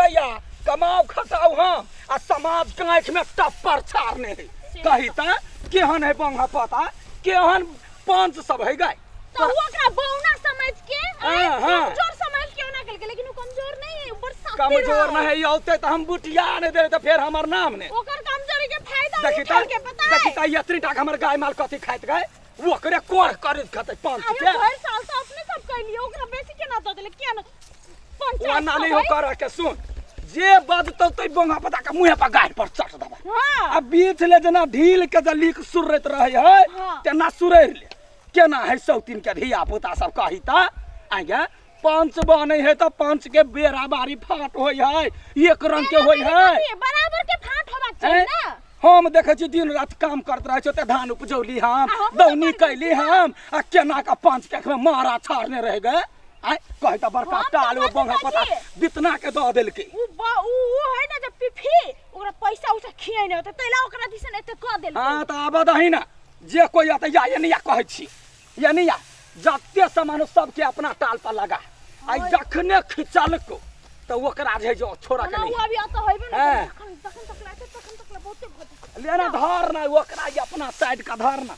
दैया कमाओ खटाओ हम आ समाज के आँखि में टप्पर छाड़ने है कही त केहन है बंगा पता केहन पंच सब है गाय तो वो ओकरा बौना समझ के हाँ, हाँ। कमजोर समझ के ओना केलकै लेकिन वो कमजोर नहीं है ऊपर सातिर कमजोर है। न है औते त हम बुटिया ने देबे त फेर हमर नाम ने ओकर कमजोरी के फायदा देखी त उठेलकै पता देखी है त यत्री टाक हमर गाय माल कथी खाइत गाय ओकरे कोर करे खतै पंच आयो के भरि साल तो अपने सब कैलिए ओकरा बेसी केना दऽ देले किया न पंचायत ओना सब नहीं हो है। कर के सुन जे बजतौ तै बोंगा पता के मुँहे पर गाय पर चट देबै हाँ आ बीच ले जेना ढील के जे लीक सुरैत रहै है हाँ। तेना सुरैर ले केना है सौतीन के धिया पुता सब कही त आगे पंच बनै है तऽ पंच के बेरा बारी फाट होइ है एक रंग के होइ है बराबर के फाट होबाक चाही हैं? ना हम देखै छी दिन रात काम करत रहै छी ओते धान उपजौली हम आ हमहूँ दौनी तऽ कैली हम आ केना के पंच के आँखिमे मारा छाड़ने रहि गए आँय कहै तऽ बड़का हम तऽ टाल ओ कथी बंगा कहै पता छियै? बितना के दऽ देलकै उ ब- उ उ है ना जब पिफी ओकरा पैसा उसा खियाइ नहि होतै तैला ओकरा दिसन एते कऽ देलकै हाँ तऽ आबऽ दही ना जे कोइ अतै या एनिया कहै छी एनिया जते सामान हो सबके अपना टाल पर लगा आ जखने खिचलको तऽ ओकरा जे है जो छोड़ा के ओना नहीं उ अभी अतऽ होइबे न हैं। तखन तखन तक लाते तखन तक ला बहुते भऽ जेतै। लेना धर ना ओकरा ई अपना साइड का धर ना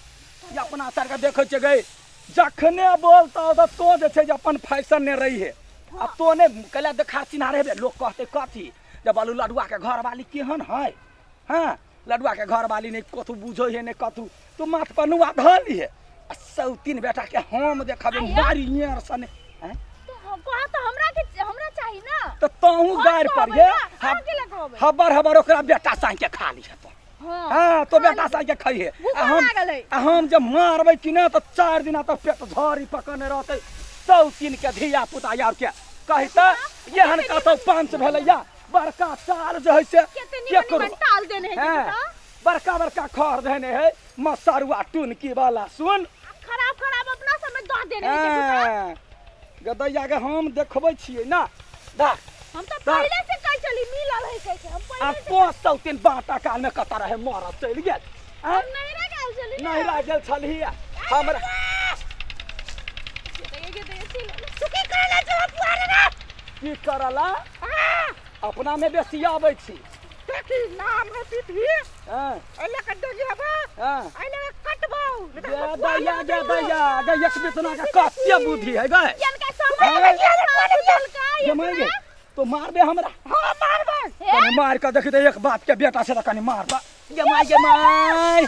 ई अपना साइड का देखै छियै गई जखने बोलता तऽ तो जे छै जे अपन फैशन ने रही है आ तो ने कैला देखा चिन्हार हेबे लोग कहते कथी जे बालू लडुआ के घरवाली केहन है हाँ लडुआ के घरवाली नहि कथू बुझै है नहि कथू तू माथ पर नुआ धऽ लिहे आ सौतीन बेटा के हम देखबै आया। मारी नियर सने हैं? तो हम कहा तो हमरा के हमरा चाही ना तऽ तहूँ हम गारि कहबै पर ये ना, अहाँ केला कहबै? हबर हबर ओकरा बेटा साँइ के खा लिहे तो हाँ हाँ तो बेटा साँइ के खइहे भूखो आ हम लागल है। आ हम जब मारबै कि ना तऽ 4 दिना तक पेट झड़ी पकड़ने रहतै सौतीन के धिया पुता यार के कही तऽ एहन कतौ पंच भेलैया बड़का चाल जे है से केते निमन केकरो निमन टाल देने है हैं, देखू बड़का बड़का खर देने है मसरुआ टुनकी वाला सुन तऽ खराब खराब अपना समय दऽ देने है देखू तऽ। हैं, गदैया के हम देखबै छियै ना दा हम तऽ तऽ- पहिले से कहै छली मिलल है कहै छै हम आ पहिले से तो सौतीन बाटा काल में कतऽ रहे मरल चलि गेल हम हैं? नैहरा गेल छली ना। नहिरा गेल छलही हमरा तू की करला जो पुआरे रे की करला अपना में बेसी आबै छी देखी नाम है पीठी हाँ, एले के डगियाबा हाँ। एले के कटबौ गे दैया गे दैया गे एक बितना के कते बुद्धि है गे जनका समय में गे मार गे तो मारबे हमरा हां मारबै कनी मार के देखी त एक बाप के बेटा छै त कनी मारबा गे माय गे माय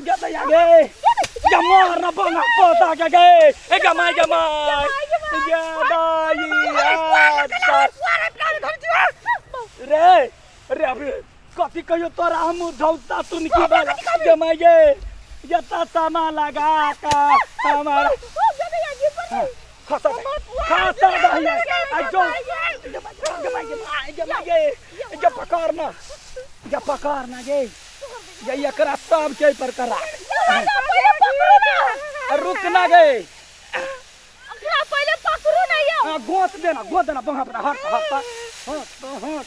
गे दैया गे गे मार ना बंगा पोता के गे ए गे माय गे माय गे दैया रे रे अभी कथी कहियो तोरा हम धौता तुनकी वाला गे माय गे ये त समा लगा का हमारा खसा दे खसा दे आ जो गे माय गे माय गे माय गे गे पकड़ ना गे पकड़ ना गे गे एकरा सब के पर करा रुक ना गे पहिले पकड़ू ना यौ हाँ, गोत देना गोत देना बंगा पर हट हट हट हट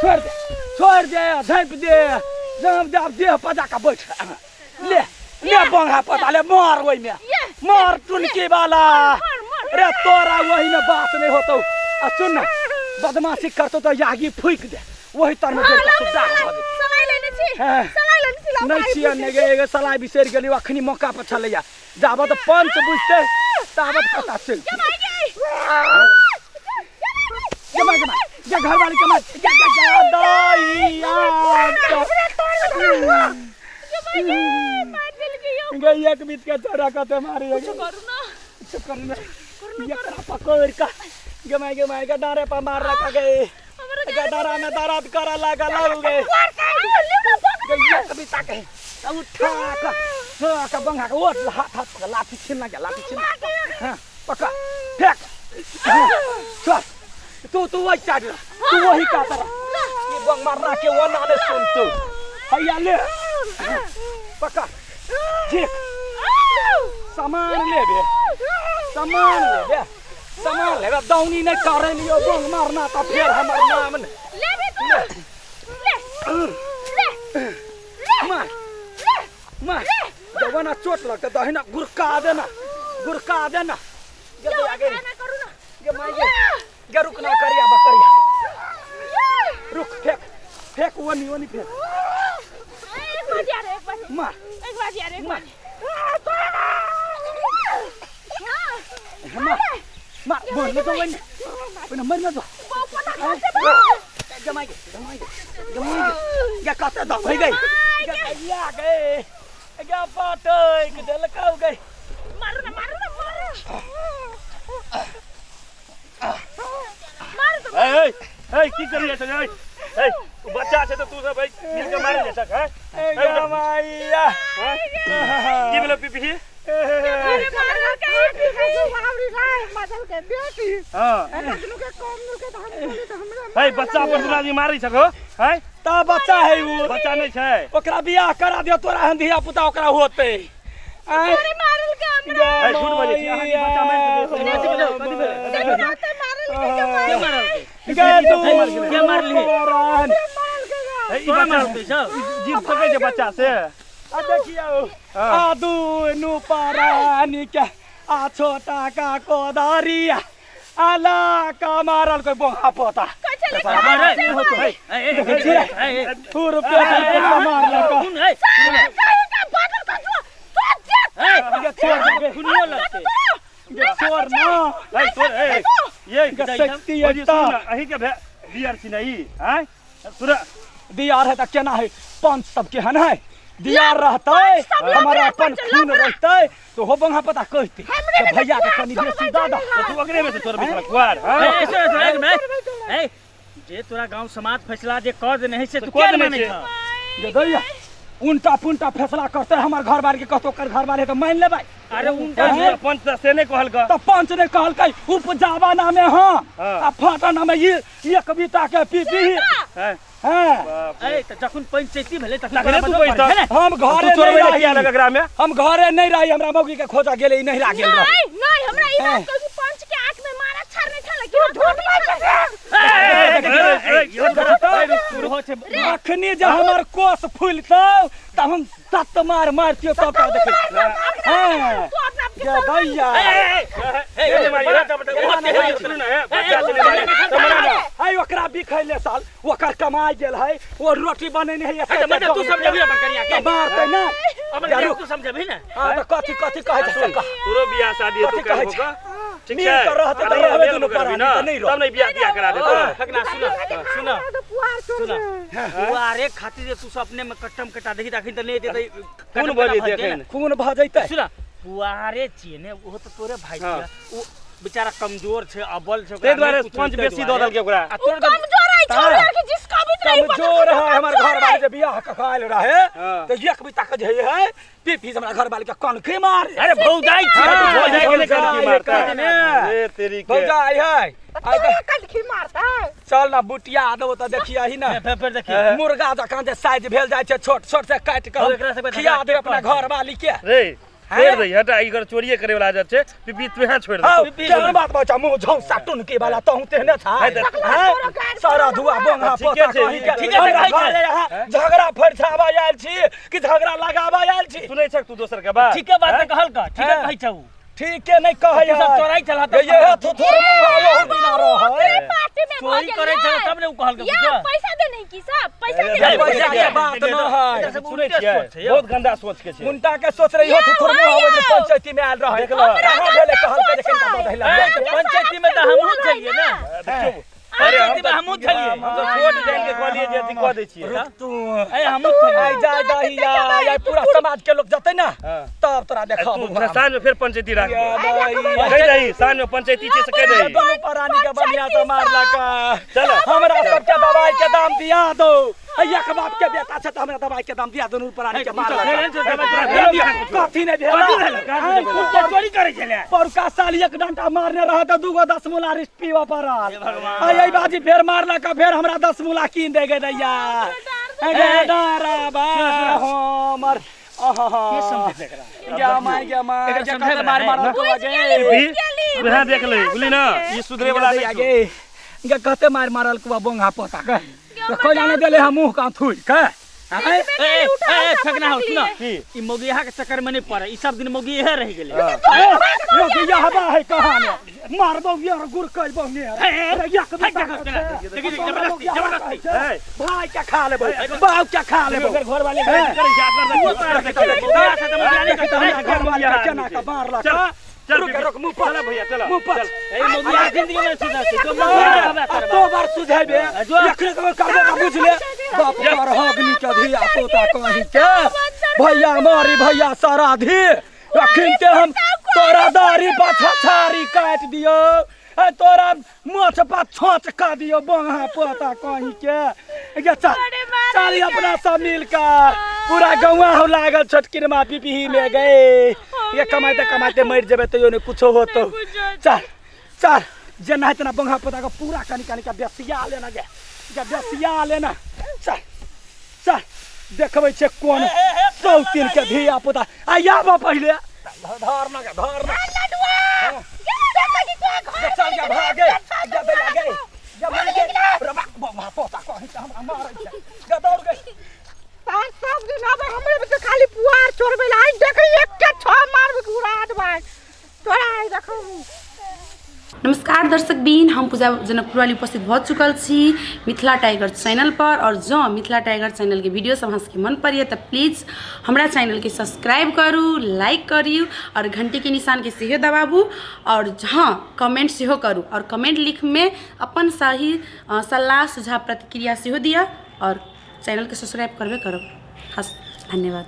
छोड़ दे छोड़ दे झाँपि दे झाँप दे आब देह पर जाके बैठ ले ले बंगा पता ले मार ओहिमे मार टुनकी वाला रे तोरा वही में बात नहीं होतौ आ सुन ना बदमाशी करतौ तऽ यागी फूकि दे वही तर में जोड़ के सुद्धा भऽ जेतौ। सलाई लेने छी हाँ। सलाई लेने छी लाउ नहि छियै ने गे एगो सलाइ बिसरि गेली अखनी मौका पर छलैया जाबत पंच बुझते ताबत पता चलि जमा जमा जा घरवाली के मार जा जा जा दैया गे एक बीत के चोरा कते मारी करू ना चुप कर ना एकरा पकड़ का गे माय गे माय के डारे पर मार रखा गे गे डारा में दर्द करे लागल हौ गे गे एक बीता के उठा का हाँ का बंगा के ओट हाथ हाथ पकड़ लाठी छीन ना लाठी छीन हाँ पकड़ फेंक हाँ, चल तू तू वही साइड रह तू वही कात रह ये बंग मारना के वो ना सुन तू हैया ले हाँ, पकड़ ठीक सामान लेबे सामान लेबे सामान लेबे दौनी नहीं करे लियो बंग मारना तो फिर हमर नाम ने लेबे तू ले ले मार मार जवाना चोट लगते दहिना गुरका देना गुरका देना गे यौ आगे ना करू ना गे माय गे गे रुकना करिया बकरिया ओनी ओनी फेर एक बार यार, एक बार मार एक बार यार, एक बार मार मार बोल न तो वही ओने मर न तो जमाई जमाई जमाई या कते दम है गई या गए या पाटै के देलकाउ गई। मारू ना मारू ना मारू मारू तो। ए ए की करिए छ ए ए बच्चा छै त तू सब मिल के मारे जे छ। ए जमाईया की भेलो पीपी? अरे मारू के मदल के बेटी। हां के कम के त हम बोली त हमरा है बच्चा पर दुना आदमी मारै छ हो है ता बच्चा है उ बच्चा नहीं छै। ओकरा बियाह करा दियो तोरा हन धिया पुता ओकरा होते। अरे मारल के हमरा ए झूठ बजै छी अहाँ के बच्चा मारि देबै। देखो ना त मारल के जमाई के मारल के के के मारली? तोरा मारतै छ जीत सकै छै बच्चा से। आ देखियो आ दुनु परानी के आ छोटा का कोदारिया आला का मारल कोई बोहा पोता दियार है त केना है पंच सबके हन है दियार रहतै हमारा अपन खून रहतै तो हो बंगा पता कहती भैया के कनी बेसी दऽ दऽ तू अगरे में से तोर बेटा कुआर। हां ए जे तोरा गांव समाज फैसला जे कह देने है से तू कह केना देने मानै छै? छ? जे दैया उनटा पुनटा फैसला करतै हमर घर बार के कहतो ओकर घर बार है त मान लेबै। अरे उनटा पंच त से नहीं कहलक त पंच ने कहलकै उपजावा नामे हां आ फाटा नामे ये कविता के पीपी हां ए त जखन पंचायती भेलै तखन तू बैठ हम घरे नहीं रही एकरा में हम घरे नहीं रही हमरा मौगी के खोजा गेलै नहीं रा गेल नहीं नहीं हमरा ई बात कहू पंच के आंख में मारा छर नहीं छल कि झूठ बात छै। अखनी जे हमर कोस फुलतौ त हम सत मार मारतियो तब त देखै हां तू अपना आप के गे दैया है ओकरा बिखैले साल ओकर कमाई गेल है ओ रोटी बनेने है तू समझबही अपन कनिया के मारतै ना अपन तू समझबही ना। हां त कथि कथि कहै छै से कह तोरो बियाह शादी तू कथि कहै करबो छै? का ठीक मिल छै कऽ रहतै तऽ रहबै दुनू प्राणी, तऽ नहि रहतै। तब नहीं बियाह तियाह करा देतौ। फकना सुन सुन सुन पुआरे खातिर जे तू सब अपने में कट्टम कटा देखी त अखन त नहि एतै त खून भऽ जेतै अखन। खून भऽ जैतै। सुन पुआरे छियै ने ओहो त तोरे भाई छियै ओ बेचारा कमजोर छै अबल छै ताहि दुआरे पंच बेसी दऽ देलकै ओकरा। आ तोर कमजोर है छोड़ यार के जिसका भी नहीं कमजोर है हमर घर वाले जे बियाह कऽ आयल रहे त एक बिता के जे है पीपी हमरा घर वाले के कनखी मारे। अरे भौजाई छै भौजाई के कनखी मारता है ए तेरी के भौजाई है कनखी मारता। चल ना बुटिया देबो त देखिया ही ना फेर देखिए मुर्गा जकाँ जे साइज भेल जाइ छै छोट छोट से काटि कऽ खिया देब अपना घर वाली के। रे छोड़ दे हटा ई घर चोरिए करे वाला आदत छै पीपी तू छोड़ दे। केहन बात बचा मुंह झौसा टुनकी वाला तहु तेहने छा सारा धुआ बोंगा पोता कहीं के ठीक है झगड़ा फरछावा आयल छी कि झगड़ा लगावा आयल छी सुनै छ तू दोसर के बात ठीके बात कहल का ठीके कहै छौ ठीके नहीं कहै तू सब चोराई चला त ये थोथोर मुंह ओहो बिना रहै पार्टी में चोरी करै छल तब ने उ कहल के या पैसा दे नहीं की सब पैसा दे पैसा के बात न है सुनै छियै बहुत गंदा सोच के छै उनटा के सोच रही हो थोथोर मुंह आबै जे पंचायती में आयल रहै कहां भेलै कहल के जखन का दहिला पंचायती में त हमहु छलियै ना अरे पंचायती में हमहु छलियै हम सब छोट जान के कहलियै जे अथी कह दै छियै रुक तू ए हमहु छलियै आइ जाय दहिया आइ पूरा समाज के लोग जतै ना तब तोरा देखब तू साँझ में फेर पंचायती राख कह दही साँझ में पंचायती छै से कह दही दुनू प्राणी के बढ़िया से मारलक। चल हमरा सबके दवाई के दाम दिया दो एक बाप के बेटा छै त हमरा दवाई के दाम दिया दुनू प्राणी के मारलक कथी नहीं भेल चोरी करै छलै परुका साल एक डंटा मारने रह त दूगो 10 मुला रिस्ट पीबऽ पड़ल आइ एहि बाजी फेर मारलक फेर हमरा 10 मुला कीन दे गे दैया डरा हमर के मार गे मार गे मार मार भी देख ले बुझली ना ई सुधरे वाला नहीं गे गे कते मार मारल कुआ बोंगा पोता के कोई जाने देले हम मुंह का थुइ के ए ए ठगना हो सुन ई मोगिया के चक्कर में नहीं पड़े ई सब दिन मोगिया रह गेले मोगिया हवा है कहां में मारबो यार गुर कहबो ने अरे या कभी देखी जबरदस्ती जबरदस्ती भाई क्या खा लेबो बाप क्या खा लेबो घर वाले करे जा कर घर वाले केना का मारला चल चल रुक रुक मुंह पर चला भैया चला मुंह पर ए मोगिया जिंदगी में सुधर से तो तो बार सुझाबे एखने तो करबे का बुझ ले बाप पर हगनी के धिया पोता कहीं के भैया मारी भैया सारा धी अखन ते हम तोरा दाढ़ी पाछा छारी काट दियो ए तोरा मोछ पा छोच का दियो बंगा पोता कहीं के गे चल चल अपना सब मिल कर पूरा गौवा हो लागल छोटकिनमा पिपही में गए ये कमाते कमाते मर जेबे तैयो ने कुछो होतो चल चल जेना तेना बंगा पोता का पूरा कनी कनी का बेसिया लेना गे गे बेसिया लेना चल चल देखबै छै कोन सौतीन के धिया पोता आ आबऽ पहिले धर ना गे धर ना लडुआ गे चल गे भागे गे दैया गे गे मार गे रे बंगा पोता कहीं के हमरा मारै छै गे दौड़ गे पाँच सब दिन आबे हमरे बच्चे खाली पुआर छोड़बे ला आई देख एक के छह मारबे के उड़ा देबै तोरा आई देखू। नमस्कार दर्शक बीन, हम पूजा जनकपुरवाली उपस्थित भऽ चुकल छी मिथिला टाइगर चैनल पर। और जँ मिथिला टाइगर चैनल के वीडियो सब अहाँ सबके मन पड़ैए तऽ प्लीज हमरा चैनल के सब्सक्राइब करू, लाइक करियौ और घंटी के निशान के सेहो दबाबू और हाँ कमेंट सेहो करू और कमेंट लिखमे अपन सही सलाह सुझाव प्रतिक्रिया सेहो दिअ और चैनल के सब्सक्राइब करबे करब। हस धन्यवाद।